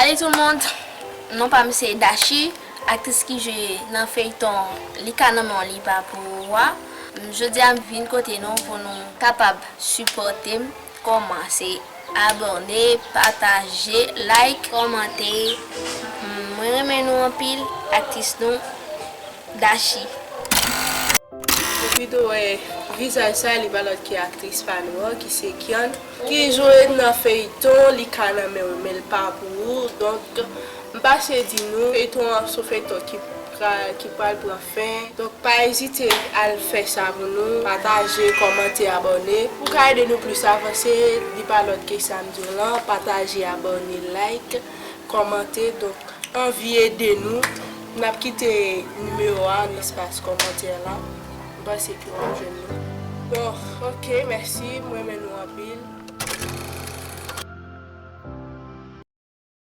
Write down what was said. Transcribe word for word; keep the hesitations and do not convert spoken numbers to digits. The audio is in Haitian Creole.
Salut tout le monde, non pa m se Dachi, aktris ki jwe nan feyton Li ka nan men w li pa pou ou a. Jodi a m vin kote nou pou nou kapab sipòte m. Kòmanse abòne, pataje, like, kòmante. Mwen renmen nou anpil, aktris nou Dachi. Ou pito wè vizaj sa, li pa lòt ki aktris pa nou an, ki se Kian, ki jwe nan feyton Li ka nan men w men l pa pou ou. Donk, m pase di nou, feyton an se yon feyton ki pra-, ki pral pran fen. Donk, pa ezite al fè sa pou nou, pataje, kòmante, abòne. Pou ka ede nou plis avanse, li pa lòt ke sa m di w lan, pataje, abòne, like, kòmante. Donk, anvi ede nou, n ap kite nimewo a nan espas kòmantè la. M panse ke w ap jwenn nou. Bon, ok, mèsi, m renmen nou anpil.